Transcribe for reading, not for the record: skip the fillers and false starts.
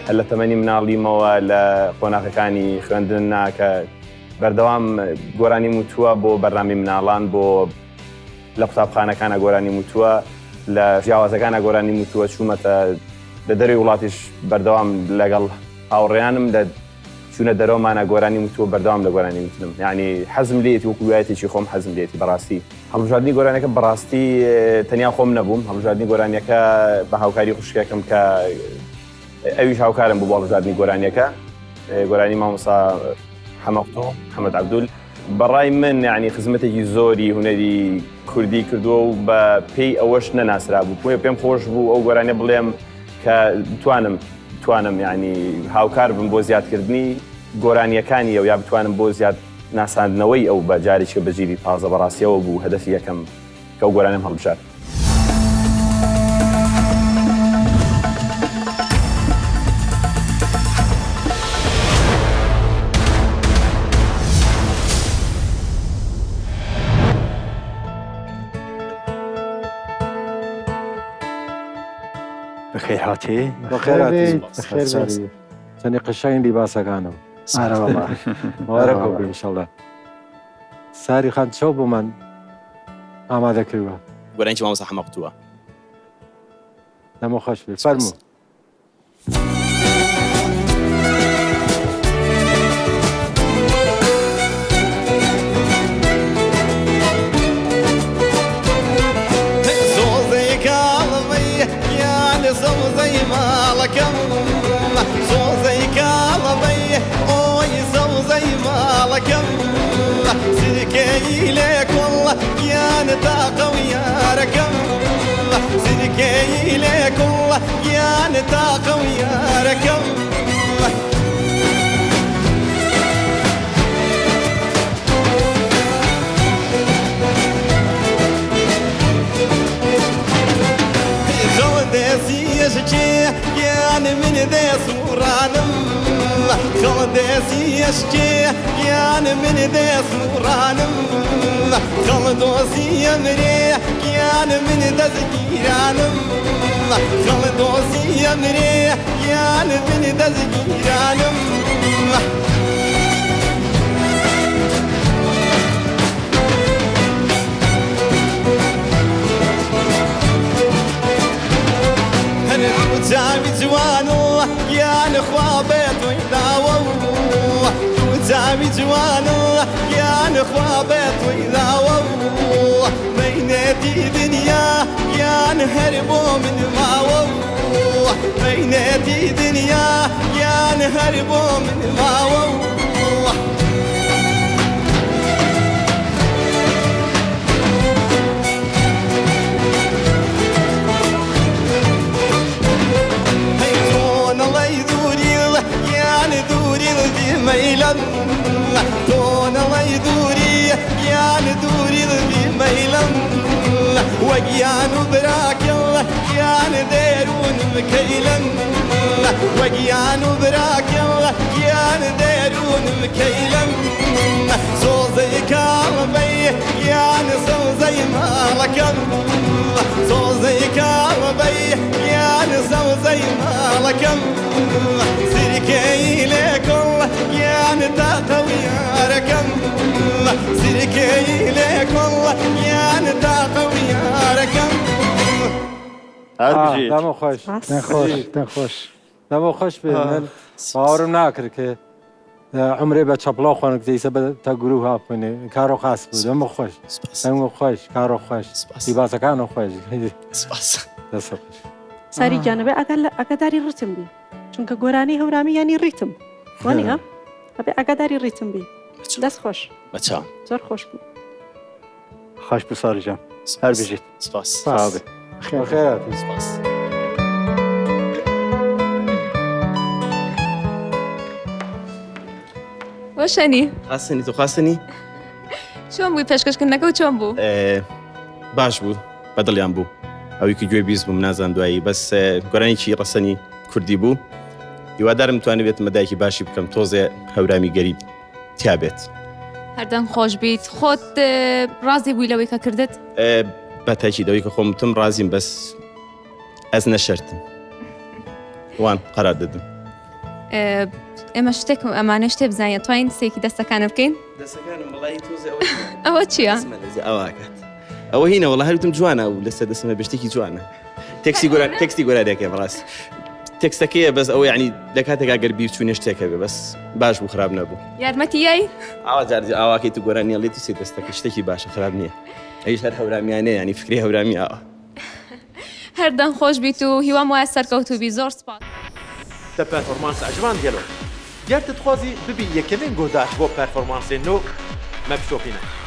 هەر لە تەمەنی مناڵیمەوە لە قۆناغەکانی خوێندن نا کە بەردەوام گۆرانیم وتووە بۆ بەرنامەی مناڵان بۆ لە قوتابخانەکانە گۆرانیم وتووە لە جیاوازەکانە گۆرانیم وتووە چوومەتە لە دەروی وڵاتیش بەردەوام لەگەڵ هاوڕێیانم لە چوونە دەرەوەمانە گۆرانیم وتووە بەردەوام لە گۆرانی وتنم یعنی حەزم لێتی وەکو وایەتێکی خۆم حەزم لێتی بەڕاستی هەڵبژاردنی گۆرانەکە بەڕاستی تەنیا خۆم نەبووم هەڵبژاردنی گۆرانیەکە بە هاوکاری خوشکێکم کە ئەویش هاوکارم بوو بۆ هەڵبژاردنی گۆرانیەکە گۆرانی مامۆسا حەمەقتۆ حەمەد عەبدول بەڕای من یعنی خزمەتێکی زۆری هونەری کوردی کردووە و بە پێی ئەوەش نەناسرا بوو بۆیە پێم خۆش بوو ئەو گۆرانیە بڵێم کە بتوانم بتوانم یعنی هاوکار بم بۆ زیادکردنی گۆرانیەکانی ئەو یا بتوانم بۆ زیاد ناساندنەوەی ئەو بە جارێکی بە جیلی تازە بەڕاستیەوە بوو هەدەفی یەکەم کە ئەو گۆرانیم هەڵبژارد. بەخێرهاتی. بەخێرهاتی. چەندی قەشەنگ لیباسەکانم. ئارەوەڵا. مبارەک بێ ئینشەڵا. ساری خان چەو بۆمان ئامادە کردوە. گۆرانیی مامۆستا حەمە قوتووە. دەمە خۆش بێ فەرموو. دەمە خۆش خۆش دەمە خۆش بێ من باوەڕم ناکرد کە عمرێ بە چەپڵاو خوێنک دەیسە بە تا گروه هاخوێنێ کارۆ خاس بوو دەمە خۆش دەمە خۆش کارۆ خۆش لیباسەکانە خۆش دەست خۆش ساری گیانەبێ ئاگاداری ڕتم بی چونکە گۆرانی هەورامی ینی ڕیتم وانە ئەبێ ئاگاداری ڕیتم بی دەست خۆش بەچاو زۆر خۆش بوو. خۆش بوو ساری جان هەر بژیت. سپاس. ساغ بێ. بەخێرهاتی. سپاس. وەشەنی خاستنی تۆ خاستنی چۆن بووی پێشکەشکردنەکە و چۆن بوو باش بوو بەدڵیان بوو ئەوی کە گوێ بیست بووم نازان دوایی بەس گۆرانیی ڕەسەنی کوردی بوو هیوادارم توانێت مەدایکی باشی بکەم تۆزێ هەورامی گەریب تیا بێت. هەردەم خۆش بیت خۆت ڕازی بووی لەوەی کە کردت؟ بە تاکید ئەوەی کە خۆم وتم ڕازیم بەس ئەز نەشەرتم وان قەرار دەدم. ئێمە شتێک ئەمانە شتێ بزانین توانین سێکی دەستەکانە بکەین دەسەکانم بەڵی تۆزێ ئەوە چییە؟ ئەوەکات ئەوە هینە وەڵا هەروتم جوانە و لەسەر دەسمە بشتێکی جوانە تێکسی گۆران تێکستی گۆرانیەکە بەڕاست تێکستەکەیە بەس ئەوە یعنی لە کاتێکا گەر بیرچوونە شتێکە بێ بەس باش بوو خراپ نەبوو یارمەتی یای ئاوا جارجی ئاواکەی تو گۆرانیە لێت و سێ دەستەکە شتێکی باشە خراپ نییە ئەویش هەر هەورامیانەیە ینی فکری هەورامی ئاوا هەردەم خۆش بیت و هیوام وایە سەرکەوتوو بی زۆر سپاس. Te performans eciband gelo. Ger tu dixwazî bibî yekemîn guhdar ji bo performansên nû, me bişopîne.